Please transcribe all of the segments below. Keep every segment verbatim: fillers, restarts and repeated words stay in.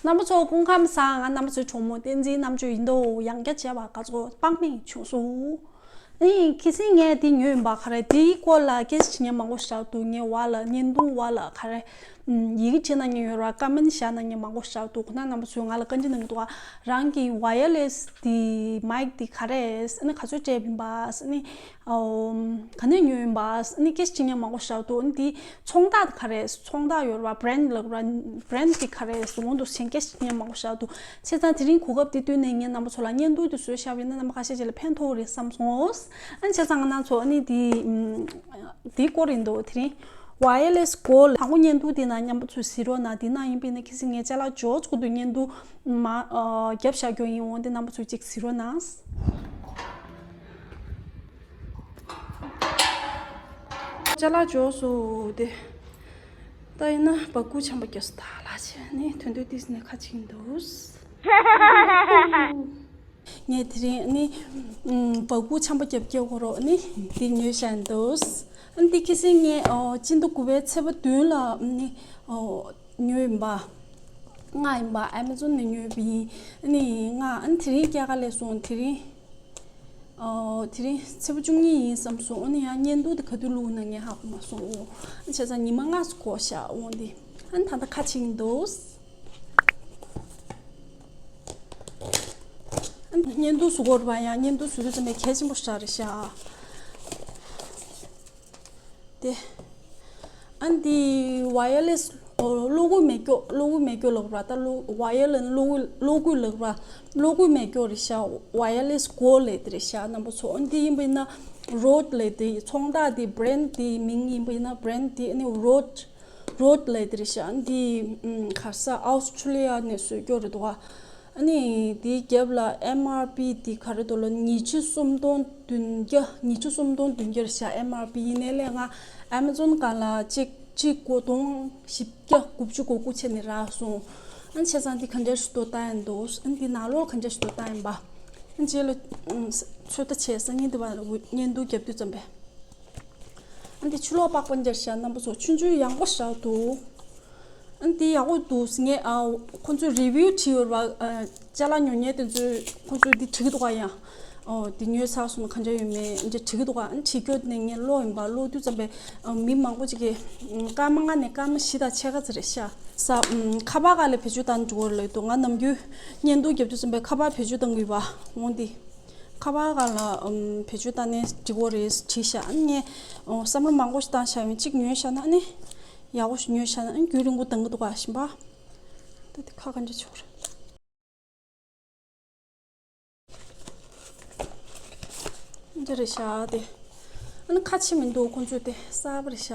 རྣམ་པ་ཚོ་སྐུ་ཁམས་བཟང་། ང་རྣམ་པ་ཚོའི་གྲོགས་མོ་བསྟན་འཛིན་རྣམ་དཔྱོད་ཡིན་འདུག་ཡང་བསྐྱར་མཇལ་བ་དགའ་ཚོར་དཔག་མེད་བྱུང་སོང་། ཨེ། ཁྱེད་སྲིད་ངས་འདི་ཉོས་ཡིན་པ། ག་རེ། འདིའི་སྐོར་ལ་སྐད་ཆ་བྱེད་མཁན་མང་པོ་ཞིག་འདུག་ངའི་བར་ལ་བརྙན་ཐུང་བར་ལ་ག་རེ། ཡི་གེ་བྲིས་གནང་མཁན་ཡོད་ར། ཀ་མེན་བཞག་གནང་མཁན་མང་པོ་ཞིག་འདུག་ཁོང་རྣམ་པ་ཚོས་ང་ལ་བཀའ་འདྲི་གནང་གི་འདུག་རང་གི་ཝ་ཡར་ལེ་སི་འདི་མའིག་འདི་ག་རེ། ཨ་ནི་ག་ཚོད་སྤྲད་ཡིན་པ། ཨ་ནི། ཨོ། ག་ནས་ཉོས་ཡིན་པ། ཨ་ནི་སྐད་ཆ་བྱེད་མཁན་མང་པོ་ཞིག་འདུག་ཨ་ནི་འདི་ཚོང་རྟགས་ག་རེ། ཚོང་རྟགས་ཡོད་ར། བྷི་རེན་ཌི་ལབ་ར། བྷི་རེན་ཌི་འདི་ག་རེ། འོང་འདུག་ཟེར་མཁན་སྐད་ཆ་བྱེད་མཁན་མང་པོ་ཞིག་འདུག་བྱས་ཙང་དེ་རིང་གོ་སྐབས་འདི་བཏོན་ནས་ངས་རྣམ་པ་ཚོ་ལ་བརྙན་ཐུང་འདི་བཟོས་བཞག་པ་ཡིན་ན་རྣམ་པ་ཁ་ཤས་ཅིག་ལ་ཕན་ཐོགས་རེད་བསམ་སོང་། ཨ་ནི་བྱས་ཙང་ང་རང་ཚོ་ཨ་ནི་འདི་འདིའི་སྐོར་ཡིན་འདུག་དེ་རིང་ཝ་ཡར་ལེ་སི་གོལ་དང་པོ་བརྙན་ཐུང་འདི་ནང་རྣམ་པ་ཚོས་གཟིགས་རོགས་གནང་། འདི་ནང་ཡིན་པ་ཡིན་ན་ཁྱེད་ཚོས་ངའི་ཅ་ལག་ཇོ་ཚོགས་འདུ་བརྙན་ཐུང་མ་ཨ་རྒྱབ་བཞག་རྒྱུ་ཡིན། འོང་འདི་རྣམ་པ་ཚོས་ཅིག་གཟིགས་རོགས་གནང་། ཅ་ལག་འབྱོར་སོང་། དེ་ད་ཡིན་ན་སྦ་ཁུག་ཆམ་པ་རྒྱག་སོང་། ད་ལག་ཆས་ནི་དོན་དུ་ཏིས་ནས་ཁ་ཅིག་འདུག་ངས་དེ་རིང་ནི་ཨམ། སྦ་ཁུག་ཆམ་པ་རྒྱབ་རྒྱབ་གོ་རོགས་ནི་འདི་ཉོས་བཞག་འདུག་ཨ་ནི་འདི་ཁྱེད་སྲིད་ངས་ཨོ། སྤྱི་ཟླ་དགུ་པའི་ཚེས་པ་བདུན་ལ་ནི་ཨོ། ཉོས་ཡིན་པ། ལྔ་ཡིན་པ། ཨེ་མ་ཛོན་ནས་ཉོས་པ་ཡིན། ཨ་ནི་ལྔ། ཨ་ནི་དེ་རིང་སྐྱེས་སྐར་ལ་སོང་། དེ་རིང་། ཨོ། དེ་རིང་ཚེས་པ་བཅུ་གཉིས་ཡིན་བསམ་སོང་། ཨ་ནི་ཡང་བརྙན་ཐུང་དེ་ག་དུས་བླུགས་ན་ངས་ཧ་གོ་མ་སོང་། ཨོ། བྱས་ཙང་ཉི་མ་ལྔ་ཙམ་འགོར་ཤག་འོང་དེ། ཨ་ནི་ད་ལྟ་ཁ་ཕྱེ་གི་འདུག་ཨ་ནི་བརྙན་ཐུང་བཟོ་དགོས་རེད་པ། ཡང་བརྙན་ཐུང་བཟོ་དུས་ཙམ་པ་གལ་ཆེན་པོ་ཞིག་རེད་ཤག་དེ། ཨ་ནི་འདི་ཝ་ཡར་ལེ་སི་གློག་སྐུད་མེ་སྒྱོགས། གློག་སྐུད་མེ་སྒྱོགས་ལབ་ར། ད་གློག་ཝ་ཡར་ལེ་སི་གློག་སྐུད། གློག་སྐུད་ལབ་ར། གློག་སྐུད་མེ་སྒྱོགས་རེད་ཤག་ཝ་ཡར་ལེ་སི་གོལ་ལབ་དེ་རེད་ཤག་རྣམ་པ་ཚོ། ཨ་ནི་འདི་ཡིན་པ་ཡིན་ན་རོཌ་ལབ་དེ། ཚོང་རྟགས་དེ་བྷི་རེན་ཌི་དེ་མིང་ཡིན་པ་ཡིན་ན་བྷི་རེན་ཌི་དེ། ཨ་ནི་རོཌ། རོཌ་ལབ་དེ་རེད་ཤག་འདི་ཨམ། ག་རེ་ཟེར། ཨོ་སི་ཊྲེ་ལི་ཡ་ནས་བཟོས་ཀྱོག་རེད་འདུག་ག་ཨ་ནི་དེའི་རྒྱབ་ལ་ཨེམ་ཨར་པི་དེ་ག་རེ་འདུག་ལ། ཉི་ཤུ་སུམ་སྟོང་བདུན་བརྒྱ། ཉི་ཤུ་སུམ་སྟོང་བདུན་བརྒྱ་རེད་ཤག་ཨེམ་ཨར་པི་ཡིན་ནའི་ལས། ང་ཨེ་མ་ཛོན་སྒང་ལ་གཅིག་གཅིག་དགུ་སྟོང་བཞི་བརྒྱ་དགུ་བཅུ་གོ་དགུ་བྱས་ནས་རག་སོང་། ཨ་ནི་བྱས་ཙང་འདི་ག་འདྲ་ཞིག་འདུག་ལྟ་ཡིན་འདུག་ཨ་ནི་འདི་ནང་ལོགས་ག་འདྲ་ཞིག་འདུག་ལྟ་ཡིན་པ། ཨ་ནི་རྗེས་ལ་ཚོད་ལྟ་བྱས། སང་ཉིན་འདི་བར་བརྙན་ཐུང་རྒྱབ་དུས་ཙམ་པས། ཨ་འདི་ཕྱི་ལོགས་པགས་པ་འདྲ་ཞིག་རྣམ་པ་ཚོ། ཆུང་ཆུང་ཡག་པོ་ཞིག་འདུག་ཨ་འདི་ཡག་པོ་འདུག་ངས་ཨ། ཁོང་ཚོས་རི་བིའུ་བྲིས་ཡོད་རེད་པ། ཨ་ཅ་ལག་ཉོ་མཁན་དེ་ཚོས་ཁོང་ཚོས་འདི་བྲིས་ཀྱི་འདུག་ག་ཡང་། ཨོ། འདི་ཉོས་ཚར་སོང་ན་ག་འདྲ་ཡོད་མེད་འདི་བྲིས་ཀྱི་འདུག་ག་ཨ་ནི་བྲིས་ཀྱོག་ནས་ངས་ཀློག་ཡིན་པ། ཀློག་དུས་ཙམ་པས་ཨ། མི་མང་པོ་ཅིག་གིས་ཨ། སྐར་མ་ལྔ་ནས་སྐར་མ་བཞི་དང་ཕྱེད་ཀ་ཙམ་རེད་ཤག་ས། ཨ། ཁ་པར་སྒང་ལ་བེད་སྤྱོད་བཏང་འགྲོ་གི་རེད་འདུག་ང་ནམ་རྒྱུན་བརྙན་ཐུང་རྒྱབ་དུས་ཙམ་པས་ཁ་པར་བེད་སྤྱོད་བཏང་གི་ཡོད་པ། འོང་འདི། ཁ་པར་སྒང་ལ་ཨམ། བེད་སྤྱོད་བཏང་ནས་འབྲི་དགོས་རེད་བྲིས་ཤག་ཨ་ནི་ངས་ཨོ། བསམ་བློ་མང་པོ་ཞིག་བཏང་བཞག་ཡིན། གཅིག་ཉོས་བཞག་ན་ཨ་ནི་ཡག་པོ་ཞིག་ཉོས་བཞག་ན་ཨ་ནི་རྒྱུན་རིང་པོ་གཏོང་གི་འདུག་ག་ཞིམ་པ། ད་དེ་ཁ་ག་འདྲ་ཆགས་རེད། འདི་རེད་ཤག་དེ། ཨ་ནི་ཁ་ཕྱེ་མི་འདུག་ཁོང་ཚོས་དེ་གསར་པ་རེད་ཤག་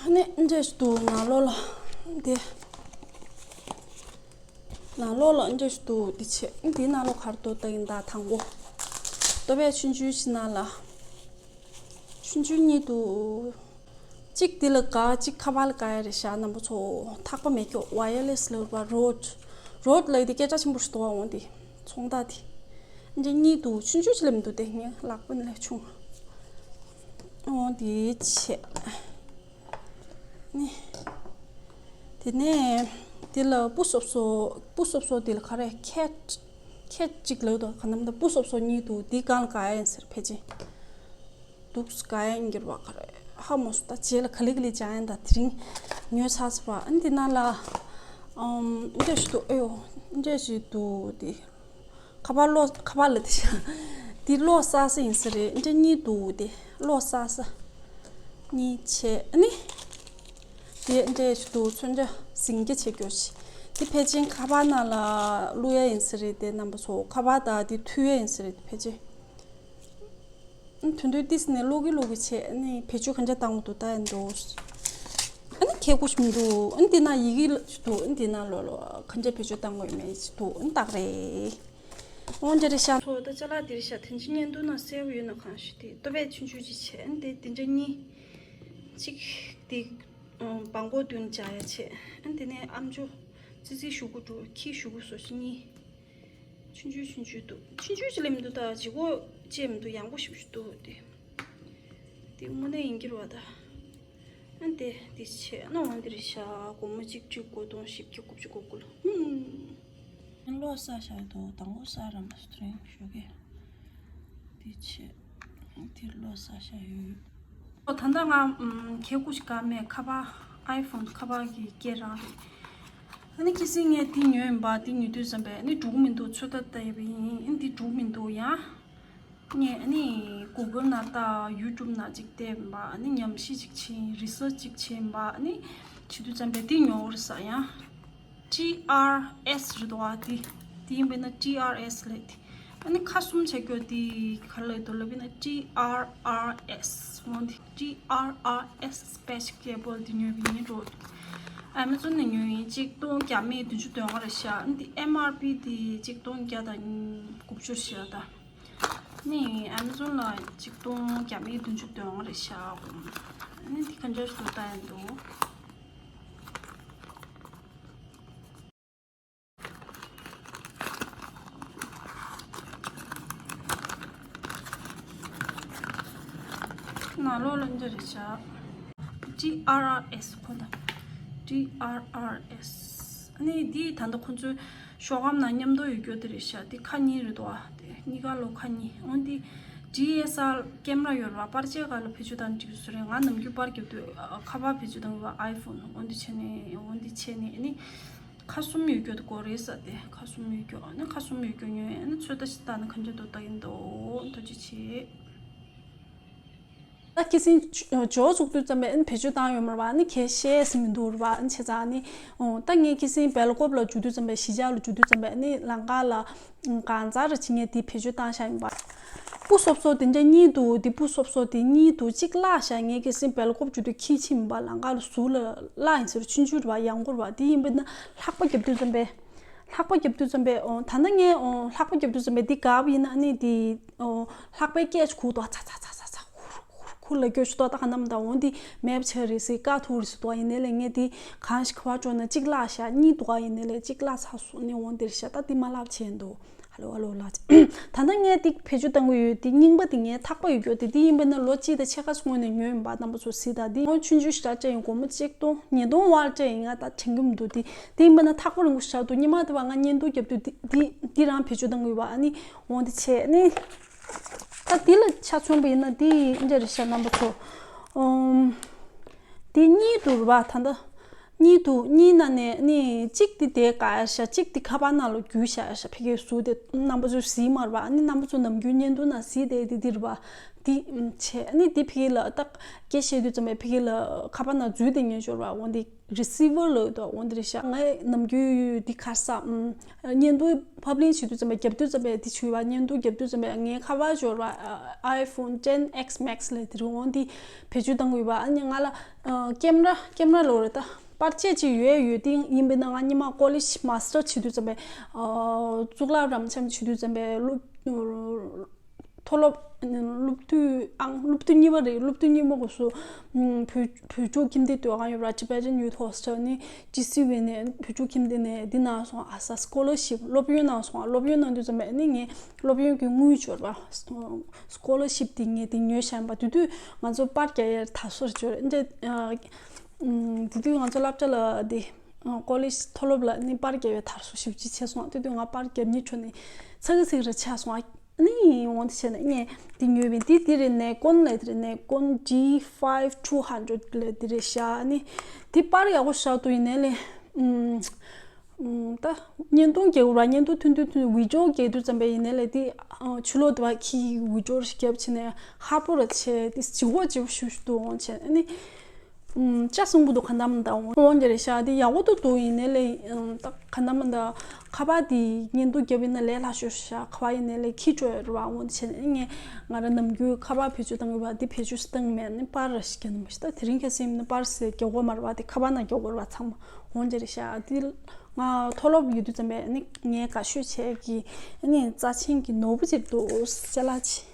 ཨ་ནི་འདྲ་ཞིག་འདུག་ནང་ལོགས་ལ་འདི། ནང་ལོགས་ལ་འདྲ་ཞིག་འདུག་འདི་བྱས། འདིའི་ནང་ལོགས་ག་རེ་འདུག་ལྟ་ཡིན་ད། དང་པོ་ལྟོ་ཕད་ཆུང་ཆུང་ཞིག་ནང་ལ་ཆུང་ཆུང་གཉིས་འདུག་གཅིག་འདི་ལ་དགའ། གཅིག་ཁ་པར་ལ་དགའ་ཡ་རེད་ཤག་རྣམ་པ་ཚོ། ཐག་པ་མེད་ཀྱོག་ཝ་ཡར་ལེ་སི་ལབ་པ། རོཌ། རོཌ་ལབ་དེ་སྐད་གྲགས་ཆེན་པོ་ཞིག་འདུག་འོང་དེ། ཚོང་རྟགས་དེ། འདི་གཉིས་འདུག་ཆུང་ཆུང་ཞིག་ལ་མི་འདུག་དེ་ངའི་ལག་པ་ནས་ལས་ཆུང་། འོང་དེ་བྱས། ནི། དེ་ནས་དེ་ལ་སྤུ་སོབ་སོ། སྤུ་སོབ་སོ་དེ་ལ་ག་རེ། ཁེཊ། ཁེཊ་གཅིག་ལབ་འདུག་ག་ནམ་ད་སྤུ་སོབ་སོ་གཉིས་འདུག་དེ་སྒང་ལ་དགའ་ཡ་ཡིན་ཟེར། ཕལ་ཆེར་འདུག་དགའ་ཡ་ཡིན་གྱི་རེད་པ། ག་རེ་ཧ་མ་སོང་། ད་རྗེས་ལ་ག་ལེ་ག་ལེ་སྦྱང་ཡ་ཡིན། ད་དེ་རིང་ཉོས་ཚར་ཚར་བ། ཨ་ནི་དེ་ནང་ལ་ཨམ། འདྲ་ཞིག་འདུག་ཨེ་ཡོ། འདྲ་ཞིག་འདུག་དེ། ཁ་པར་ཀློག་ཁ་པར་ལབ་དེ་ཤག་འདི་ཀློག་ས་ས་ཡིན་ས་རེད། འདྲ་གཉིས་འདུག་དེ་ཀློག་ས་ས། གཉིས་བྱས། ཨ་ནི། དེ་འདྲ་ཞིག་འདུག་མཚོན་ཆ་ཟིང་རྒྱ་ཆེ་ཀྱོག་ཅིག་དེ་ཕལ་ཆེར་ཁ་པར་ནང་ལ་བླུག་ཡ་ཡིན་ས་རེད། དེ་རྣམ་པ་ཚོ། ཁ་པར་དང་དེ་མཐུད་ཡ་ཡིན་ས་རེད། དེ་ཕལ་ཆེར། ཨ་ནི་དོན་དུ་ཏིས་ནས་ཀློག་གི་ཀློག་གི་བྱས། ཨ་ནི་བེད་སྤྱོད་ག་འདྲ་བཏང་དགོས་འདུག་ལྟ་ཡ་འདུག་ཨ་ནི་ཁྱད་གོ་ཞིག་མི་འདུག་ཨ་ནི་དེ་ན་ཡི་གེ་ཞིག་འདུག་ཨ་ནི་དེ་ན་ལོ་ལོ་ག་འདྲ་བེད་སྤྱོད་བཏང་དགོས་ཡོད་མེད་ཞིག་འདུག་ཨ་ནི་ཏག་རེད། འོང་འདི་རེད་ཤག་ཚོ་ད་ཅ་ལག་འདི་རེད་ཤག་དེ་ཕྱི་བརྙན་ཐུང་ནང་གསལ་པོ་ཡོད་ན་གང་ཞིག་དེ་ལྟོ་ཕད་ཆུང་ཆུང་ཅིག་བྱས། ཨ་ནི་དེ་དེ་འདྲ་གཉིས། གཅིག་དེ་སྦང་གོ་བདུན་སྦྱར་ཡ་བྱས། ཨ་ནི་དེ་ནས་ཨམ་ཅོག་ཙི་ཙི་ཞུ་གུ་འགྲོ། ཁྱི་ཞུ་གུ་བཟོ་ཞིག་གཉིས། ཆུང་ཆུང་ཆུང་ཆུང་འདུག་ཆུང་ཆུང་ཅིག་ལས་མི་འདུག་ད་ལྗིད་ཁོག་ཅིག་མི་འདུག་ཡང་པོ་ཞིག་ཞིག་འདུག་དེ། དེ་དངོས་གནས་ཡིན་གྱི་རེད་བ་ད། ཨ་འདི་འདི་ཆེ་ན་འོང་འདི་རེད་ཤག་སྒོར་མོ་གཅིག་དྲུག་སྒོར་སྟོང་བཞི་བརྒྱ་དགུ་བཅུ་གོ་དགུ་ལ། ཧུམ། ལོ་གསར་ཤག་དོ་དང་པོ་གསར་རམ་སུ་ཐུ་རིང་ཞོགས་ཀས། འདི་ཆེ། འདི་ལོ་གསར་ཤག་ཡོད། ཨོ་ད་ལྟ་ང་ཨམ་གད་སྐུ་ཞིག་ག་མེད་ཁ་པར་ཨའི་ཕོན་ཁ་པར་གྱི་སྐད་རང་རེད། ཨ་ནི་ཁྱི་སེང་ངས་འདི་ཉོས་ཡིན་པ་འདི་ཉོས་དུས་ཙམ་པས་ཨ་ནི་འགྲོ་གི་མི་འདུག་ཚོད་ལྟ་བལྟས་པ་ཡིན་ཨ་ནི་འདི་འགྲོ་གི་མི་འདུག་ཡང་། ངས་ཨ་ནི་གུ་གལ་ནང་ལྟ་ཡུ་ཊུབ་ནང་ཅིག་བལྟས་པ་ཨ་ནི་ཉམས་ཞིབ་ཅིག་བྱས་རི་སར་ཆི་ཅིག་བྱས་པ་ཨ་ནི་བྱེད་དུས་ཙམ་པས་འདི་ཉོ་བར་ཟ་ཡང་ཊི་ཨར་ཨེས་རེད་འདུག་ཨ་འདི་འདི་ཡིན་པས་ན་ཊི་ཨར་ཨེས་ལབ་འདི་ཨ་ནི་ཁ་གསུམ་བྱ་རྒྱུ་འདི་ག་ལབ་འདུག་ལབ་པས་ན་ཊི་ཨར་ཨར་ཨེས་འོ་འདི་ཊི་ཨར་ཨར་ཨེས་སི་པེ་ཤལ་ཀེ་བལ་འདི་ཉོས་པ་ཡིན་འགྲོ། ཨ་མེ་ཛོན་ནས་ཉོས་ཡིན་གཅིག་སྟོང་བརྒྱ་མེད་བདུན་ཅུ་དོན་ལྔ་རེད་ཤག་འདི་ཨེམ་ཨར་པི་འདི་གཅིག་སྟོང་བརྒྱ་དང་དགུ་བཅུ་ཤག་ད། ནི་ཨ་མེ་ཛོན་ལ་གཅིག་སྟོང་བརྒྱ་མེད་བདུན་ཅུ་དོན་ལྔ་རེད་ཤག་ནི་འདི་ག་འདྲ་ཞིག་ལྟ་ཡིན་འདུག་ནང་ལོགས་ལ་འདི་རེད་ཤག་ཊི་ཨར་ཨར་ཨེས་ཁོ་ད། ཊི་ཨར་ཨར་ཨེས། ནི་འདི་ད་ལྟ་ཁོ་ཚོའི་ཤོག་སྒམ་ནང་མཉམ་དུ་ཡོད་རྒྱུ་དེ་རེད་ཤག་འདི་ཁ་གཉིས་རེད་འདུག་ཨ། དེ་གཉིས་ཀ་ལོ་ཁ་གཉིས། འོན་ཏེ་ཌི་ཨེས་ཨར་ཀེམ་ར་ཡོད་རེད་བ། པར་ཆས་སྒང་ལ་བེད་སྤྱོད་བཏང་འགྲིག་སུ་རེད། ང་ནམ་རྒྱུན་པར་རྒྱབ་དུས་ཨ་ཁ་པར་བེད་སྤྱོད་བཏང་གི་ཡོད་པ། ཨའི་ཕོན། འོན་ཏེ་བྱས་ནས་འོན་ཏེ་བྱས་ནས་ཨ་ནི་ཁ་གསུམ་ཡོད་རྒྱུ་དེ་དགོས་རེད་ས། དེ་ཁ་གསུམ་ཡོད་རྒྱུ་ཨ་ནི་ཁ་གསུམ་ཡོད་རྒྱུ་ཉོས་ཨ་ནི་ཚོད་ལྟ་ཞིག་བཏང་ན་ག་འདྲ་འདུག་ལྟ་གི་འདུག་ཐུགས་རྗེ་ཆེ། ད་ཁྱི་སེང་ཇོ་ཇོ་བཙུགས་དུས་ཙམ་པས་ཨ་ནི་བེད་སྤྱོད་བཏང་ཡོད་མ་རེད་བ། ཨ་ནི་ཁྱེད་ཤེས་སི་མི་འདུག་རེད་བ། ཨ་ནི་བྱས་ཙང་ཨ་ནི་ཨོ་ད་ངས་ཁྱི་སེང་སྦེལ་ཀོབ་ལ་འཇུག་དུས་ཙམ་པས་གཞིས་ཆགས་ལ་འཇུག་དུས་ཙམ་པས་ཨ་ནི་ལམ་ཁ་ལ་གང་ཚར་རེ་བྱེད་ངས་དེ་བེད་སྤྱོད་བཏང་བཞག་ཡིན་པ། སྤུ་སོབ་སོབ་དེ་འདྲ་གཉིས་འདུག་དེ་སྤུ་སོབ་སོབ་དེ་གཉིས་འདུག་གཅིག་བརླག་བཞག་ངས་ཁྱི་སེང་སྦེལ་ཀོབ་འཇུག་དུས་ཁྱི་ཕྱིན་པ་ལམ་ཁ་ལ་ཟུར་ལ་བརླག་ཡིན་ཟེར། ཆུང་ཆུང་རེད་བ། ཡང་སྐོར་བ་དེ་ཡིན་པས་ན་ལྷགས་པ་རྒྱབ་དུས་ཙམ་པས། ལྷགས་པ་རྒྱབ་དུས་ཙམ་པས་ཨོ་ད་ལྟ་ངས་ཨོ་ལྷགས་པ་རྒྱབ་དུས་ཙམ་པས་འདི་དགའ་བ་ཡིན་ན་ཨ་ནི་འདི་ཨོ་ལྷགས་པའི་སྐད་ཅིག་གུག་ཏོ་ཚ་ཚ་ཚ་ཚ་ཚ་ཁུར་ཁུར་ཁུར་ལ་སྐྱོ་ཤི་ཏོ། ད་ག་ནམ་ད་འོང་འདི་མེབ་ཆ་རེ་སི་ཀ་ཐུག་རེ་སི་ཏོ་ཡིན་ནའི་ལས་ངས་འདི་གང་ཞིག་ག་བ་ཅོ་ན་གཅིག་བརླག་ཤག་གཉིས་འདུག་ག་ཡིན་ནའི་ལས་གཅིག་བརླག་ཚར་སོང་ནི་འོང་འདིར་ཤག་ད་འདི་མ་ལབ་ཆེན་འདུག་ཧ་ལོ་ཧ་ལོ་ལ། ད་ལྟ་ངས་འདི་བེད་སྤྱོད་བཏང་གི་ཡོད། འདི་རྙིང་པ་འདི་ངའི་ཐག་པ་ཡོད་རྒྱུ་དེ་འདི་ཡིན་པས་ན་ལོ་གཅིག་དང་ཕྱེད་ཀ་སྔོན་ནས་ཉོས་ཡིན་པ། རྣམ་པ་ཚོ་གཟིགས་དང་། འདི་ངོ་ཆུང་ཆུང་ཞིག་ར་བྱས་ཡིན། སྒོར་མོ་གཅིག་སྟོང་ཉིས་སྟོང་བར་བྱས་ཡིན། ང་ད་དྲན་གྱི་མི་འདུག་འདི་འདི་ཡིན་པས་ན་ཐག་པ་རིང་པོ་ཞིག་རག་འདུག་ཉི་མ་དེ་བ་ང་བརྙན་ཐུང་རྒྱབ་དུས་འདི་འདི་འདི་རང་བེད་སྤྱོད་བཏང་གི་ཡོད་པ། ཨ་ནི་འོང་འདི་བྱས་ནི། ད་འདི་ལ་ཆ་མཚོན་པ་ཡིན་ན་འདི་འདྲ་རེད་ཤག་རྣམ་པ་ཚོ། ཨོམ། འདི་གཉིས་འདུག་རེད་པ། ད་ལྟ་གཉིས་འདུག་གཉིས་ནང་ནས་ནི་གཅིག་འདི་དེ་ག་ཡར་ཤག་གཅིག་འདི་ཁ་པར་ནང་ལ་རྒྱུས་ཤག་ཡར་ཤག་ཕ་གིའི་ཟུར་དེ་རྣམ་པ་ཚོས་གཟིགས་མ་རེད་པ། ཨ་ནི་རྣམ་པ་ཚོ་ནམ་རྒྱུན་བརྙན་ཐུང་ནང་གཟིགས་དེ་འདི་འདི་རེད་པ། འདི་བྱས་ཨ་ནི་འདི་ཕ་གི་ལ་ད་སྐད་བཤད་དུས་ཙམ་པས་ཕ་གི་ལ་ཁ་པར་ནང་འཛུལ་དེ་ཉན་ཤོར་བ། འོ་འདི་རི་སི་ཝར་ལབ་འདུག་འོ་འདི་རེད་ཤག་ངས་ནམ་རྒྱུན་འདི་ག་རེ་ཟ། ཨམ། བརྙན་ཐུང་ཕབ་ལེན་བྱེད་དུས་ཙམ་པ་རྒྱབ་དུས་ཙམ་པ་འདི་བྱུས་པ། བརྙན་ཐུང་རྒྱབ་དུས་ཙམ་པ་ངའི་ཁ་པར་འབྱོར་བ་ཨའི་ཕོན་ཊེན་ཨེགས་མེག་སི་ལབ་དེ་རུ་འོང་འདི་བེད་སྤྱོད་བཏང་གི་ཡོད་པ། ཨ་ནི་ང་ལ་ཀེམ་ར་ཀེམ་ར་ལོ་རེད་ད། པར་ཆས་ཅིག་ཡོད་ཡོད་དེ་ཡིན་པས་ན་ང་སྔོན་མ་ཀོ་ལེཇ་མ་སི་ཊར་བྱེད་དུས་ཙམ་པ་གཙུག་ལག་རབ་འབྱམས་བྱེད་དུས་ཙམ་པ་སློབ་མཐོ་སློབ་སློབ་དུས་ཨང་སློབ་དུས་གཉིས་པ་རེད། སློབ་དུས་གཉིས་པ་གོ་སོ། ཨུམ། བོད་བོད་ཕྲུག་ཁྱིམ་སྡེ་སྡོད་ཁང་ཡོད་ར། Tibetan Youth Hostel ནི་ཅི་སི་ཝི་ནས་བོད་ཕྲུག་ཁྱིམ་སྡེ་ནས་འདི་གནང་སོང་། ཨ་ས་སྐོ་ལར་ཤིབ་སློབ་ཡོན་གནང་སོང་། སློབ་ཡོན་གནང་དུས་ཙམ་པ་ནི་ངས་སློབ་ཡོན་གྱི་དངུལ་འབྱོར་བ་སྐོ་ལར་ཤིབ་དེ་ངས་དེ་ཉོས་བཞག་པ། དེ་དུས་ང་ཚོ་པར་རྒྱག་ཡས་དར་སྲོལ་འབྱོར་འདི། ཨུམ། དེ་དུས་ང་ཚོ་སློབ་གྲྭ་ལ་དེ་ཀོ་ལེཇ་མཐོ་སློབ་ལ་ནི་པར་རྒྱག་ཡས་དར་སྲོལ་ཞེ་པོ་ཅིག་ཆེ་སོང་། དེ་དུས་ང་པར་རྒྱབ་ནི་ཁྲོད་ནས་ཚ་གི་ཚིག་རེ་ཆགས་སོང་། ཨ་ནི་འོང་དེ་བྱས་ནས་ངས་དེ་ཉོས་པས། དེ་དེ་རེད། ནི་ཀོན་ལ་དེ་རེད། ནི་ཀོན་ཌི་ཕའིབ་ཊུ་ཧན་ཌེཌ་ལ་དེ་རེད་ཤག་ཨ་ནི་དེ་པར་ཡག་པོ་ཞིག་རག་འདུག་ཡིན་ནའི་ལས། ཨུམ། ཨུམ། ད་བརྙན་ཐུང་རྒྱག་དགོས་ར། བརྙན་ཐུང་ཐུང་ཐུང་ཐུང་བི་ཌི་ཡོ་རྒྱག་དུས་ཙམ་པ་ཡིན་ནའི་ལས་དེ་ཕྱི་ལོགས་དེ་བ་ཁྱི་བི་ཌི་ཡོ་རྒྱབ་བྱས་ནས་ཧ་པོ་ར་བྱས་དེ་ལྗིད་ཁོག་ལྗིད་པོ་ཞེ་པོ་ཞིག་འདུག་འོང་བྱས་ཨ་ནི། ཨུམ། ལྕགས་སྲིན་པོ་འདུག་ག་འདམ་འདམ་འོང་འདི་རེད་ཤག་དེ་ཡག་པོ་འདུག་འདུག་ཡིན་ནའི་ལས། ཨུམ། ད་ག་འདམ་འདམ་ཁ་པར་དེ་བརྙན་ཐུང་རྒྱབ་ཡིན་ན་ལས་སླ་ཤོས་ཤག་ཁ་པར་ཡིན་ནའི་ལས་ཁྱི་སྤྲོད་རེད་བ། འོང་དེ་བྱས་ནས་ངས་ང་རང་ནམ་རྒྱུན་ཁ་པར་བེད་སྤྱོད་བཏང་གི་བ། དེ་བེད་སྤྱོད་བཏང་མེད་ནི་པར་ར་ཞིག་རྒྱག་ནི་མ་ཤི། ད་དེ་རིང་ཁ་སང་ཡིན་ན་པར་ཟེར་རྒྱག་དགོས་མ་རེད་བ། དེ་ཁ་པར་ནང་རྒྱག་དགོས་རེད་བ་ཚང་མ། འོང་འདི་རེད་ཤག་དེ་ང་མཐོ་སློབ་ཡོད་དུས་ཙམ་པས་ནི་ངའི་དགའ་ཤོས་བྱས་ཀྱི་ནི་རྩ་ཆེན་གྱི་ནོར་བུ་ཅིག་འདུག་ཅ་ལག་ཅིག་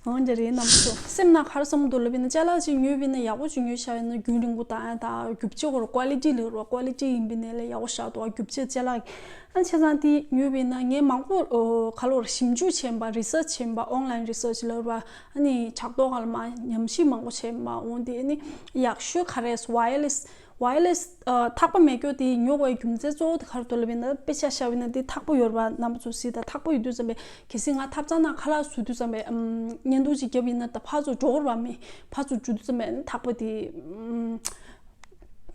འོན་ཀྱང་རེད། རྣམ་པ་ཚོ་སེམས་ནང་ག་རེ་བསམ་འདུག་ལབ་ཡིན་ན། ཅ་ལག་ཅིག་ཉོས་པ་ཡིན་ན་ཡག་པོ་ཅིག་ཉོས་བཞག་ཡིན་ན་རྒྱུན་རིང་པོ་དང་ཡང་དང་རྒྱུ་ཆ་སྐོར་ཀོ་ལི་ཊི་ལབ་རོགས། ཀོ་ལི་ཊི་ཡིན་པ་ཡིན་ན་ལས་ཡག་པོ་བཞག་འདུག་རྒྱུ་ཆ་ཅ་ལག་ཨ་བྱས་ཙང་དེ་ཉོས་པ་ཡིན་ན་ངས་མང་པོ་ཨོ་ག་ལོར་ཞིབ་འཇུག་བྱས་པ། རི་སར་ཆི་བྱས་པ། ཨོན་ལན་རི་སར་ཆི་ལབ་རོགས། ཨ་ནི་ཕྱག་ཐོག་སྒང་ལ་མར་ཉམས་ཞིབ་མང་པོ་བྱས་པ། འོན་ཏེ་ཨ་ནི་ཡག་ཤོས་ག་རེ་ཟེར་ཝ་ཡར་ལེ་སི། ཝ་ཡར་ལེ་སི་ཨ་ཐག་པ་མེད་རྒྱུ་དེ་ཉོ་དགོས་རྒྱུ་མཚན་གཙོ་བོ་དེ་ག་རེ་འདུག་ལབ་ཡིན་ན། དཔེ་ཆ་བཞག་པ་ཡིན་ན་དེ་ཐག་པ་ཡོད་རེད་པ། རྣམ་པ་ཚོ་གཟིགས་དང་། ཐག་པ་ཡོད་དུས་ཙམ་པས་གལ་སྲིད་ང་ཐབ་ཚང་ནང་ཁ་ལག་བཟོ་དུས་ཙམ་པས་ཨམ་བརྙན་ཐུང་ཅིག་བརྒྱབ་ཡིན་ན་ད་ཕར་ཚུར་འགྲོ་གི་རེད་པ། མི་ཕར་ཚུར་འགྲོ་དུས་ཙམ་པས་ཐག་པ་དེ་ཨམ་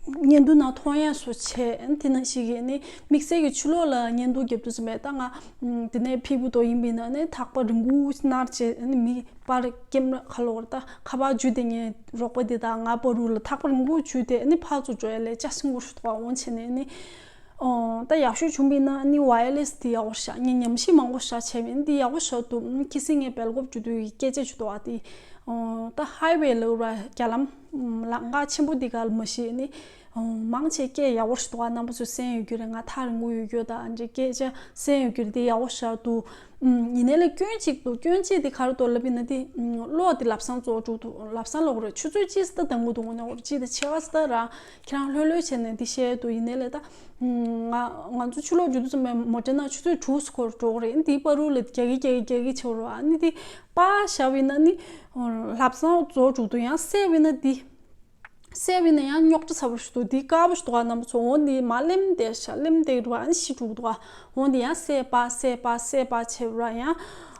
བརྙན་ཐུང་ནང་མཐོང་ཡག་བཟོ་བྱས། དེ་ནང་བཞིན་གྱི་ནི་དམིགས་བསལ་གྱི་ཕྱི་ལོགས་ལ་བརྙན་ཐུང་བརྒྱབ་དུས་ཙམ་པས་ད་ང་ཨམ་དེ་ནས་ཕེབས་པ་དོ་ཡིན་པ་ཡིན་ན་ནི་ཐག་པ་རིང་པོ་ནར་བྱས། ཨ་ནི་མི་པར་ཀེམ་ར་ཁ་ལོ་བར་ད་ཁ་པར་འཇུས་ཏེ། ངའི་རོགས་པ་དེ་དང་ང་བར་དུ་ལ་ཐག་པ་རིང་པོ་འཇུས་ཏེ་ཨ་ནི་ཕར་ཚུར་འགྲོ་ཡ་ལས་ཅ་སིང་པོ་ཞིག་འདུག་པ། འོན་ཏེ་ནི་ཨ་ནི་ཨོ་ད་ཡག་ཤོས་བྱུང་པ་ཡིན་ན་ཨ་ནི་ཝ་ཡར་ལེ་སི་དེ་ཡག་པོ་ཞིག་ཆགས། ངས་ཉམས་ཞིབ་མང་པོ་ཞིག་བྱས་པ་ཡིན། དེ་ཡག་པོ་ཞིག་འདུག་ཨ་ནི་གལ་སྲིད་ངས་སྦེལ་ཀོབ་འགྲོ་དུས་སྐད་ཆ་ཞིག་འདུག་པ། དེ་ཨོ་ད་ཧའི་ཝེ་ལབ་ར་རྒྱ་ལམ་ལམ་ཁ་ཆེན་པོ་དེ་ག་ལ་མ་གཞི་ནི་ཨོ་མང་ཆེ་སྐད་ཡག་པོ་ཞིག་འདུག་པ། རྣམ་པ་ཚོས་གསན་ཡོད་རྒྱུ་རེད། ང་ཐག་རིང་པོ་ཡོད་རྒྱུ་དང་འདྲ་སྐད་ཆ་གསན་ཡོད་རྒྱུ་རེད། དེ་ཡག་པོ་ཞིག་འདུག་ཨུམ། ཡིན་ནའི་ལས་སྐྱོན་གཅིག་འདུག་སྐྱོན་གཅིག་དེ་ག་རེ་འདུག་ལབ་ཡིན་ན་དེ། ཨུམ། གློག་དེ་ལམ་སང་རྫོགས་འགྲོ་འདུག་ལམ་སང་ལབ་དགོས་རེད། ཆུ་ཚོད་གཅིག་ཙམ་ད་འདང་གི་འདུག་ངོ་ནས་འོར་གཅིག་དང་ཕྱེད་ཀ་ཙམ་ད་རང་ཁྱེད་རང་ལྷོད་ལྷོད་བྱས་ནས་འདི་བཤད་འདུག་ཡིན་ནའི་ལས་ད། ཨུམ། ང་ང་ཚོ་ཕྱི་ལོགས་འགྲོ་དུས་ཙམ་པས་མོ་ཊ་ནང་ཆུ་ཚོད་དྲུག་སྐོར་འགྲོ་གི་རེད། འདིའི་བར་དུ་ལ་རྒྱག་གི་རྒྱག་གི་རྒྱག་གི་བྱེད་དགོས་རེད་པ། ཨ་ནི་དེ་པར་བཞག་པ་ཡིན་ན་ནི་ལམ་སང་རྫོགས་འགྲོ་འདུག་ཡང་བསད་པ་ཡིན་ན་འདི། བསད་པ་ཡིན་ན་ཡང་རྙོག་དྲ་ཚ་པོ་ཞིག་འདུག་འདི་དཀར་པོ་ཞིག་འདུག་ག་རྣམ་པ་ཚོ། འོ་འདི་མར་ལེམ་བསྡད་ཤག་ལེམ་བསྡད་འདུག་ཨ་ནི་ཤི་འགྲོ་གི་འདུག་ག་འོ་འདི་ཡང་བསད་པ་བསད་པ་བསད་པ་བྱས་པ་ཡང་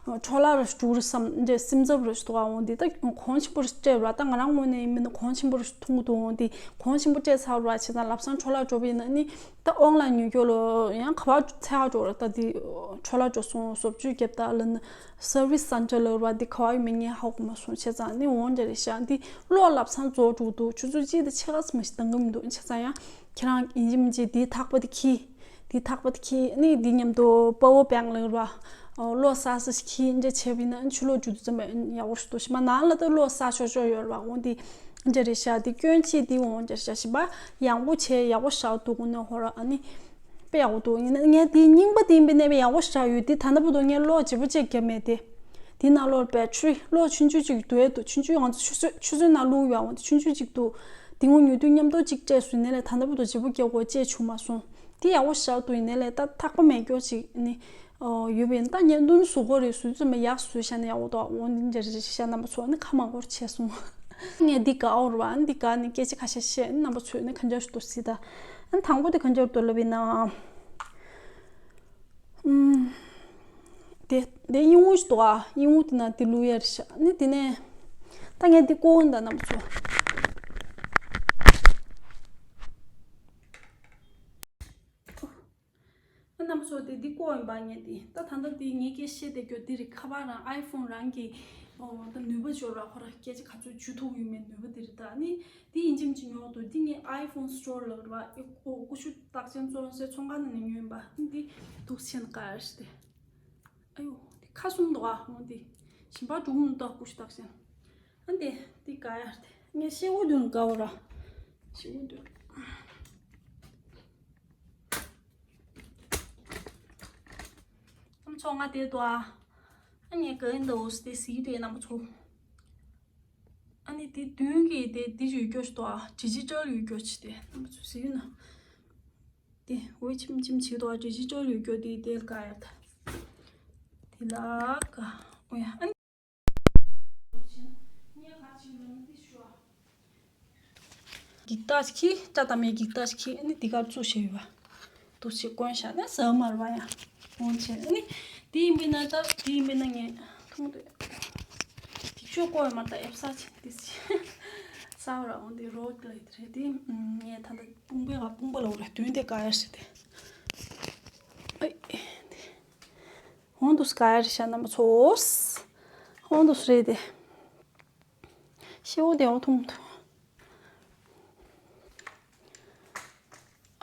འཕྲོ་བརླག་རུ་འགྲོ་རུ་བསམ། འདི་སེམས་འཚབ་རུ་འདུག་ག་འོ་འདི་ད་གོང་ཆེན་པོ་རུ་སྤྲད་པ། ད་ང་རང་ངོས་ནས་ཡིན་མིན་ན་གོང་ཆེན་པོ་རུ་མཐོང་གི་འདུག་འོ་འདི་གོང་ཆེན་པོ་སྤྲད་ཚར་བ་བྱས་ཙང་ལམ་སང་འཕྲོ་བརླག་འགྲོ་བ་ཡིན་ན་ནི་ད་ཨོན་ལན་ཉོ་རྒྱུ་ལ་ཡང་ག་པར་ཚད་ཧ་འགྲོ་ར། ད་འདི་འཕྲོ་བརླག་འགྲོ་སོང་། བཟོ་བཅོས་རྒྱབ་ད་ལ་ན། སར་བིས་སེན་ཊར་ལབ་ར་འདི་ག་པར་ཡོད་མེད་ངས་ཧ་གོ་མ་སོང་། བྱས་ཙང་ནི་འོང་འདྲ་རེད་ཤག་འདི་གློག་ལམ་སང་རྫོགས་འགྲོ་འདུག་ཆུ་ཚོད་གཅིག་དང་ཕྱེད་ཀ་ཙམ་ཞིག་འདང་གི་མི་འདུག་བྱས་ཙང་ཡང་ཁྱེད་རང་ཡིན་གཅིག་མིན་གཅིག་འདིའི་ཐག་པ་དེ་ཁྱེར། འདིའི་ཐག་པ་དེ་ཁྱེར་ནི་འདི་མཉམ་དུ་པ་ཝར་བེང་ལབ་ར་གློག་བསགས་ས་ཞིག་ཁྱེར་འདྲ་བྱས་པ་ཡིན་ན་ཕྱི་ལོགས་འགྲོ་དུས་ཙམ་པ་ཡག་པོ་ཞིག་འདུག་ཕྱི་མ་ནང་ལ་ད་གློག་བསགས་ཆོག་ཆོག་ཡོད་ར་བ། འོང་འདི་འདྲ་རེད་ཤག་འདི་སྐྱོན་གཅིག་འདི་འོང་འདྲ་ཤག་གཞན་པ་ཡག་པོ་བྱས། ཡག་པོ་བཞག་འདུག་གོ་ནས་ཧོ་ར་ཨ་ནི། དཔེ་ཡག་པོ་འདུག་ཡིན་ན་ངས་དེའི་རྙིང་པ་དེ་ཡིན་པའི་ནས་དཔེ་ཡག་པོ་ཞིག་ཡོད། དེ་ད་ལྟ་བར་དུ་ངས་གློག་བརྗེ་པོ་བཅས་བརྒྱབ་མེད་དེ། དེའི་ནང་གློག་བེ་ཊ་རི་གློག་ཆུང་ཆུང་ཅིག་འདུག་ཨེ་འདུག་ཆུང་ཆུང་ང་ཚོ་ཆུ་ཚོད་ཆུ་ཚོད་ནང་བླུགས་ཡོད་འོང་དེ་ཆུང་ཆུང་ཅིག་འདུག་དེ་ངོ་ཉོ་དུས་མཉམ་དུ་གཅིག་སྤྲད་སོང་། ཡིན་ནའི་ལས་ད་ལྟ་བར་དུ་བརྗེ་པོ་བརྒྱབ་དགོས་བཅས་བྱུང་མ་སོང་། དེ་ཡག་པོ་ཞིག་འདུག་ཡིན་ནའི་ལས་ད་ཐག་པ་མེད་སྐྱོ་ཅིག་ནི་ཡོད་པས། ད་བརྙན་ཐུང་བཟོ་དགོས་རེད། བཟོ་དུས་ཙམ་པ་ཡག་བཟོས་བཞག་ན་ཡག་པོ་འདུག་འོ་འདི་འདྲ་རེད་ཤག་རྣམ་པ་ཚོ་ནི་ཁ་མང་པོ་བྱས་སོང་། ངས་འདི་དགའ་འོར་བ་འདི་དགའ་ནི་སྐད་ཆ་ཁ་ཤས་བཤད། རྣམ་པ་ཚོས་ནི་ག་འདྲ་ཞིག་འདུག་སྲིད་ད། ཨ་ནི་དང་པོ་དེ་ག་འདྲ་འདུག་ལབ་ཡིན་ན། ཨུམ། དེ་དེ་ཨིན་ཝུ་ཞིག་འདུག་ཨ། ཨིན་ཝུ་དེ་ན་དེ་ལུ་ཡར་ཤག་ཨ་ནི་དེ་ནས་ད་ངས་འདི་བཀོག་འོང་ད་རྣམ་པ་ཚོ། རྣམ་པ་ཚོ་དེ་འདི་བཀོག་ཡིན་པ་ངས་དེ་ད་ད་ལྟ་དེ་ངས་སྐད་བཤད་བསྡད་རྒྱུ་དེ་རེད། ཁ་པར་རང་ཨའི་ཕོན་རང་གི་ཨོ་ད་ནུས་པ་འབྱོར་བ་ཁོ་ར་སྐད་ཆ་ག་ཚོད་འཇུ་ཐུབ་ཡོད་མེད་ནུས་པ་དེ་རེད། ད་ནི་དེ་ཡིན་གཅིག་མིན་གཅིག་ཉོ་འདུག་འདི་ངས་ཨའི་ཕོན་སི་ཊོར་ལ་ར་ཨོ་ཀུ་ཤུ་རྟགས་ཅན་བཙོང་སའི་ཚོང་ཁང་ནང་ནས་ཉོས་ཡིན་པ། འདི་འདུག་ཆེན་དཀར་ཞིག་དེ། ཨ་ཡོ་དེ་ཁ་གསུམ་འདུག་ཨ། འོ་དེ་ཞིམ་པ་འགྲོ་གི་མི་འདུག་ཀུ་ཤུ་རྟགས་ཅན། ཨ་འདི་འདི་དགའ་ཡ་རེད། ངས་ཤེལ་སྒོ་མདུན་དགའ་བོ་ར། ཤེལ་སྒོ་མདུན། རྣམ་པ་ཚོ་ང་དེ་འདུག་ཨ། ཨ་ངས་ག་ཡིན་འདུག་དེ་གཟིགས་དེ་རྣམ་པ་ཚོ། ཨ་ནི་དེ་མདུན་གྱི་དེ་འདི་ཡོད་རྒྱུ་ཞིག་འདུག་ཨ། ཌི་ཇི་ཊལ་ཡོད་རྒྱུ་ཞིག་དེ་རྣམ་པ་ཚོ་གཟིགས་ན། དེ་འོད་ཆེམ་ཆེམ་བྱེད་འདུག་ཨ། ཌི་ཇི་ཊལ་ཡོད་རྒྱུ་དེ་དེ་དགའ་ཡ་ད། དེ་ལ་དགའ། ཨོ་ཡ་ཨ་ནི། འགྱིག་རྟགས་ཤིག་ཁྱེར། སྐྲ་དང་མའི་འགྱིག་རྟགས་ཤིག་ཁྱེར། ཨ་ནི་འདི་གར་བཙུགས་བཞག་ཡོད་པ། འདུག་སེ་བསྐོན་བཞག་ན་ཟ་མ་རེད་པ་ཡ། འོང་བྱས་ཨ་ནི་འདི་ཡིན་པས་ན་ད་འདི་ཡིན་པས་ན་ངས་མཐོང་འདོད། འདི་ཆོས་བསྐོ་ཡ་མ་ད་ཨེབ་ས་ཆེན་འདི་སི་ས་བ་ར་འོང་འདི་རོ་ཀི་ལ་ཡིད་རེད་དེ། ངས་ད་ད་དཔུང་པའི་ག་དཔུང་པ་ལ་འོ་ར་དུས་འདི་ག་ཡ་ཞིག་དེ། ཨེ་འདི། ཧོན་དུ་སྐར་ཤ་རྣམ་པ་ཚོ། ཧོན་དུ་རེད་དེ། ཤེའུ་དེ་འོ་ཐུང་དུ།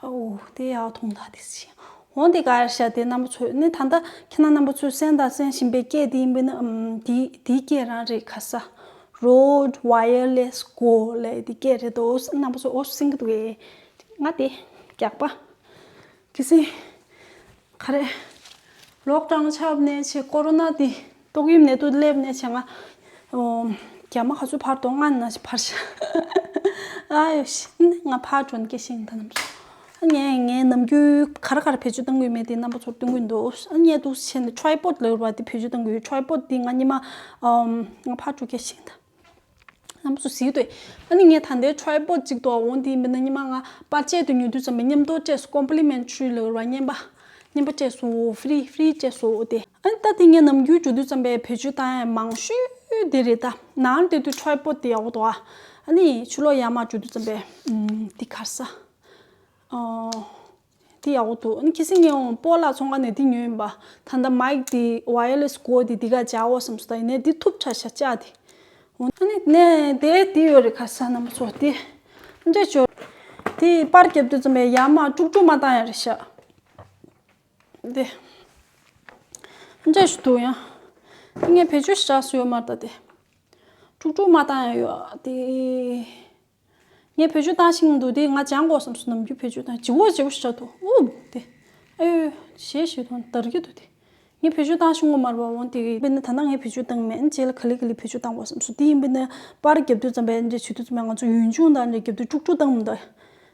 ཨའུ་དེ་ཡག་ཐུང་ད་དེ་སི། ཧོན་དེ་སྐར་ཤ་དེ་རྣམ་པ་ཚོ་ནི་ད་ལྟ་ཁྱེད་རྣམ་པ་ཚོས་གསན་དང་གསན་བཞིན་པའི་སྐད་དེ་ཡིན་པས་ན། ཨམ་དེ་དེའི་སྐད་རང་རེད། ཁ་ས་Rode Wireless Go ལབ་དེ་སྐད་རེད་དོ། རྣམ་པ་ཚོ་འོ་སུ་སིང་གི་འདུག་གས། ང་དེ་རྒྱག་པ། གལ་སྲིད། ག་རེ། ལོག་ཌའུན་ཆགས་ནས་བྱས། ཀོ་རོ་ན་དེ་ཏོག་དབྱིབས་ནད་དུག་སླེབས་ནས་བྱས། ང་ ཨོ། རྒྱ་མ་ག་ཚོད་འཕར་འདུག་སྔ་ན་ཞིག་འཕར་ཤག་ཨ་ཡོ་ཤི། ནི་ང་ཕར་འགྲོ་ནས་སྐད་ཤེས་ད་རྣམ་པ་ཚོ། ངས་ངའི་ནམ་རྒྱུན་ག་རེ་ག་རེ་བེད་སྤྱོད་གཏང་གི་ཡོད་མེད་དེ་རྣམ་པ་ཚོར་སྟོན་གི་འདུག་ཨ་ནི་ངས་འདུག་བྱས་ནས་ཁྲའི་པོཌ་ལབ་པ་དེ་བེད་སྤྱོད་གཏང་གི་ཡོད། ཁྲའི་པོཌ་དེ་ང་ཉི་མ་ཨམ་ང་ཕར་འགྲོ་སྐད་ཤེས་ད། རྣམ་པ་ཚོ་གཟིགས་དུས། ཨ་ནི་ངས་ད་ལྟའི་ཁྲའི་པོཌ་གཅིག་འདུག་འོ་དེ་ཡིན་པ་ན་ཉི་མ་ང་པར་ཆས་དེ་ཉོ་དུས་ཙམ་པའི་མཉམ་དུ་སྤྲད་སོང་། ཀོམ་པི་ལི་མེན་ཊི་རི་ལབ་པ་རྔན་པ། རྔན་པ་སྤྲད་སོང་། ཧྥི་རི་ཧྥི་རི་སྤྲད་སོང་དེ། ཨ་ནི་ད་དེ་ངས་ནམ་རྒྱུན་འགྲོ་དུས་ཙམ་པའི་བེད་སྤྱོད་བཏང་ཡ་མང་ཤོས་དེ་རེད་ད། ནང་བསྡད་དུས་ཁྲའི་པོཌ་དེ་ཡག་པོ་འདུག་ཨ་ནི་ཕྱི་ལོགས་ཡར་མར་འགྲོ་དུས་ཙམ་པའི་ཨམ་དེ་ག་རེ་ཟ། ཨོ། དེ་ཡག་པོ་འདུག་ཨ་ནི་ཁ་སང་ངས་འོང་སྤོ་ལགས་ཚོང་ཁང་ནས་དེ་ཉོས་ཡིན་པ། ད་ལྟ་མའིག་དེ་ཝ་ཡར་ལེ་སི་གོ་དེ་དེ་ག་སྦྱར་འོ་བསམ་སོང་། ད་ཡིན་ནའི་དེ་ཐུབ་ཆ་ཤ་ལྕགས་དེ། འོ་ཨ་ནི་ནས་དེ་དེ་ཡོད་རེད། ཁ་སང་རྣམ་པ་ཚོ་དེ་འདྲ་ཅོ། དེ་པར་རྒྱབ་དུས་ཙམ་པའི་ཡར་མར་དཀྲུག་དཀྲུག་མ་བཏང་ཡ་རེད་ཤག་དེ་འདྲ་ཞིག་འདུག་ཡང་ངས་བེད་སྤྱོད་ཞག་སུ་ཡོད་མ་རེད་ད་དེ། དཀྲུག་དཀྲུག་མ་བཏང་ཡ་ཡོད་དེ། ངས་བེད་སྤྱོད་བཏང་ཤེས་ཀྱི་འདུག་དེ་ང་སྦྱང་དགོས་བསམ་སོང་། ནམ་རྒྱུན་བེད་སྤྱོད་བཏང་ལྗིད་པོ་ལྗིད་པོ་ཞིག་འདུག་ཨུ་དེ། ཨེ་ཞེ་ཞེ་དང་འདར་གྱི་འདུག་དེ། ངས་བེད་སྤྱོད་བཏང་ཤེས་ཀྱི་མ་རེད་པ། འོང་དེ་ཡིན་པས་ན་ད་ལྟ་ངས་བེད་སྤྱོད་བཏང་མེད། རྗེས་ལ་ག་ལེ་ག་ལེ་བེད་སྤྱོད་བཏང་དགོས་བསམ་སོང་། དེ་ཡིན་པས་ན་པར་རྒྱབ་དུས་ཙམ་པས་འདྲ་བྱེད་དུས་ཙམ་པས་ང་ཚོ་ཡུན་ཆུང་དང་འདྲ་རྒྱབ་དུས་དཀྲུག་དཀྲུག་བཏང་མི་འདུག་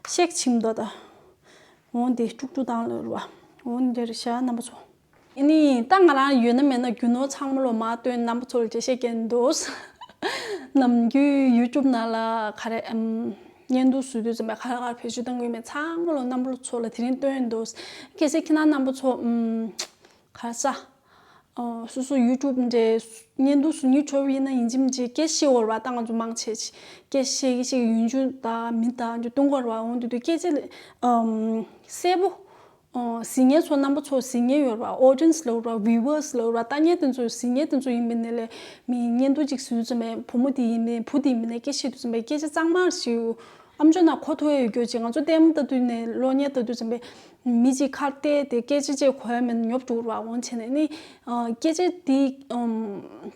ཤེག་བྱེད་མི་འདུག་ད། འོང་དེ་དཀྲུག་དཀྲུག་བཏང་ལ་རུ་བ། འོང་འདྲ་རེད་ཤག་རྣམ་པ་ཚོ། ཨ་ནི་ད་ང་རང་ཡོད་ན་མེད་ན་རྒྱུ་ནོར་ཚང་མ་ལོ་མ་སྟོན། རྣམ་པ་ཚོ་ལ་འགྲེལ་བཤད་རྒྱག་གི་འདུག་ནམ་རྒྱུན་ཡུ་ཊུབ་ནང་ལ་ག་རེ་ཨམ་བརྙན་ཐུང་བཟོ་དུས་ཙམ་པ་ག་རེ་ག་རེ་བེད་སྤྱོད་གཏོང་གི་ཡོད་མེད་ཚང་མ་ལོ་རྣམ་པ་ཚོ་ལ་དེ་རིང་སྟོན་གི་འདུག་གལ་སྲིད་ཁྱེད་རང་རྣམ་པ་ཚོ་ཨམ་ག་རེ་ཟ། ཨོ་སོ་སོ་ཡུ་ཊུབ་འདྲའི་བརྙན་ཐུང་བཟོ་སྙིང་བྲོ་བ་ཡིན་ན་ཡིན་གཅིག་མིན་གཅིག་སྐད་ཆ་བཤད་དགོས་རེད་པ། ད་ང་ཚོ་མང་ཆེ་ཆེ་སྐད་ཆ་བཤད་ཀྱི་བཤད་ཀྱི་ཡུན་ཆུང་དང་མི་དང་འདྲ་གཏོང་དགོས་རེད་པ། འོང་དུས་དུས་སྐད་ཆ་ཨམ་གསལ་པོ། ཨོ་གཟིགས་མཁན་ཚོ་རྣམ་པ་ཚོ་གཟིགས་མཁན་ཡོད་རེད་པ། ཨོ་ཌི་ཡེན་སི་ལབ་རེད་པ། བིའུ་ཝར་སི་ལབ་རེད་པ། ལྟ་མཁན་དེ་ཚོ་གཟིགས་མཁན་དེ་ཚོ་ཡིན་པ་ན་ལས་མི་བརྙན་ཐུང་གཅིག་བཟོ་དུས་ཙམ་པའི་བུ་མོ་དེ་ཡིན་པའི་བུ་དེ་ཡིན་པ་ན་སྐད་ཆ་བཤད་དུས་ཙམ་པའི་སྐད་ཆ་གཙང་མ་ཞིག་ཨམ་ཅོག་ནང་གོ་ཐུབ་ཡ་ཡོད་རྒྱུ་ཅིག་ང་ཚོ་ལྟད་མོ་ལྟ་དུས་ནས་གློག་བརྙན་ལྟ་དུས་ཙམ་པའི་མི་གཅིག་ཁར་བལྟས་ཏེ་སྐད་ཆ་བཤད་གོ་ཡ་མེད་ན་ཉོབ་འགྲོ་རེད་པ། འོང་བྱས་ནས་ནི་སྐད་ཆ་དེ་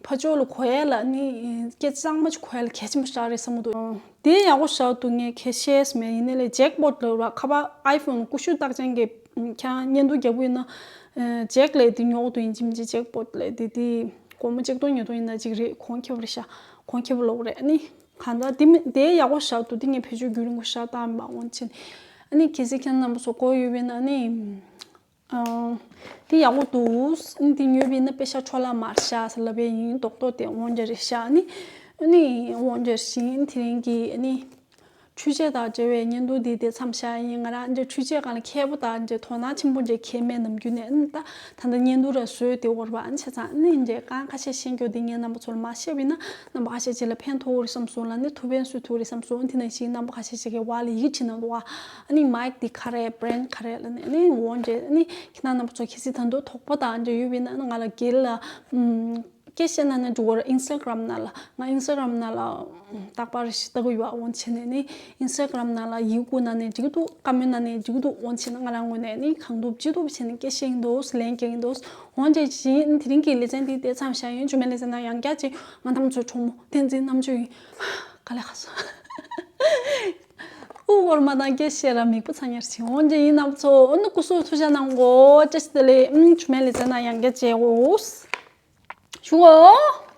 ཕར་ཕྱོགས་ལ་གོ་ཡ་ལ་ནི་སྐད་ཆ་གཙང་མ་ཞིག་གོ་ཡ་ལ་གལ་ཆེན་པོ་ཞིག་རེད་བསམ་གྱི་འདུག་དེ་ཡག་པོ་ཞིག་འདུག་ངས་ཁ་ཤས་ཤེས་མེད། ཡིན་ནའི་ལས་ཇེག་པོཊ་ལབ་ར་ཁ་པར་ཨའི་ཕོན་ཀུ་ཤུ་རྟགས་ཅན་གྱི་ཁྱེད་རང་བརྙན་ཐུང་རྒྱག་པ་ཡིན་ན་ཇེག་ལས་དེ་ཉོ་དགོས་འདུག་ཡིན་གཅིག་མིན་གཅིག་ཇེག་པོཊ་ལས་དེ་དེ་སྒོར་མོ་ཆིག་སྟོང་ཉིས་སྟོང་ཡིན་ན་གཅིག་རེད། གོང་ཁེ་པོ་རེད་ཤག་གོང་ཁེ་པོ་ལོག་རེད། ཨ་ནི་གང་ལྟར་དེ་མི་དེ་ཡག་པོ་ཞིག་འདུག་དེ་ངས་བེད་སྤྱོད་རྒྱུན་རིང་པོ་ཞིག་བཏང་མ་འོང་ཕྱིན། ཨ་ནི་གལ་སྲིད་ཁྱེད་རྣམ་པ་ཚོ་དགོས་ཡོད་པ་ཡིན་ན་ཨ་ནི། ཨ། དེ་ཡག་པོ་འདུག་ཨ་ནི་དེ་ཉོས་པ་ཡིན་ན་པེ་ཤ་འཕྲོ་བརླག་མ་རེད་ཤག་ཟེར་ལབ་པ་ཡིན། རྡོག་རྡོག་དེ་དབང་ཆ་རེད་ཤག་ཨ་ནི། ཨ་ནི་དབང་ཆ་བཞིན་དེ་རིང་གི་ཨ་ནི། འཕྲུལ་ཆས་དང་འབྲེལ་བའི་བརྙན་ཐུང་འདི་དེ་མཚམས་བཞག་ཡིན། ང་རང་འདྲ་འཕྲུལ་ཆས་སྒང་ལ་མཁས་པོ་དང་འདྲ་དོ་སྣང་ཆེན་པོ་འདྲ་གང་ཡང་མེད་ནམ་རྒྱུན་ནས། ཨ་ནི་ད་ད་ལྟ་བརྙན་ཐུང་ར་བཟོས་དེ་འོར་བ་ཨ་ནི་བྱས་ཙང་ཨ་ནི་འདྲ་རྐང་ཁ་ཤས་ཤེས་རྒྱུ་དེ་ངས་རྣམ་པ་ཚོ་ལ་མ་བཤད་པ་ཡིན་ན་རྣམ་པ་ཁ་ཤས་ཅིག་ལ་ཕན་ཐོགས་རེད་བསམ་སོང་། ལ་ནི་ཐུགས་ཕན་གསོས་ཐུབ་རེད་བསམ་སོང་། དེ་ནང་བཞིན་རྣམ་པ་ཁ་ཤས་ཅིག་གིས་བར་ལ་ཡིག་བྲིས་གནང་འདུག་ཨ་ནི་མའིག་འདི་ག་རེ་བྷི་རེན་ཌི་ག་རེ་ལ་ནི་ཨ་ནི་འོ་འདྲ་ཨ་ནི་ཁྱེད་རྣམ་པ་ཚོ་གལ་སྲིད་ད་དུང་དོགས་པ་དང་འདྲ་ཡོད་པ་ཡིན་ན་ཨ་ནི་ང་ལ་སྒེར་ལ་ཨམ། སྐད་ཆ་བཤད་ན་ནི་འགྲོ་གི་རེད། ཨིན་སི་ཊ་གྷ་རམ་ནང་ལ། ང་ཨིན་སི་ཊ་གྷ་རམ་ནང་ལ་རྟག་པར་ཞིག་ལྟ་གི་ཡོད། འོང་བྱས་ནས་ནི་ཨིན་སི་ཊ་གྷ་རམ་ནང་ལ་ཡིག་བསྐུར་གནང་ནས་འགྲིག་གི་འདུག་བཀའ་མོལ་གནང་ནས་འགྲིག་གི་འདུག་འོང་བྱས་ན་ང་རང་ངོས་ནས་ནི་གང་ཐུབ་ཅི་ཐུབ་བྱས་ནས་སྐད་ཆ་བཤད་ཀྱི་འདུག་ལན་རྒྱག་གི་འདུག་འོང་བྱས་བྱས་ནི་དེ་རིང་གི་ལེ་ཚན་འདི་དེ་མཚམས་བཞག་ཡིན། མཇུག་མའི་ལེ་ཚན་ནང་ཡང་བསྐྱར་ཅིག་ང་རྣམ་ཚོའི་གྲོགས་མོ་བསྟན་འཛིན་རྣམ་དཔྱོད་ཡིན། དཀའ་ལས་ཁག་སོང་། དབུ་སྐོར་མ་དང་སྐད་བཤད་ར་མིག་པ་ཚ་ཉར་ཕྱིན། འོང་བྱས་ཡིན་རྣམ་པ་ཚོ་ཨ་ནི་སྐུ་གཟུགས་ཐུགས་ཅག་གནང་གོ་བཀྲ་ཤིས་བདེ་ལེགས། མཇུག་མའི་ལེ་ཚན་ནང་ཡང་བསྐྱར་མཇལ་འོ། ཞུ་འོ།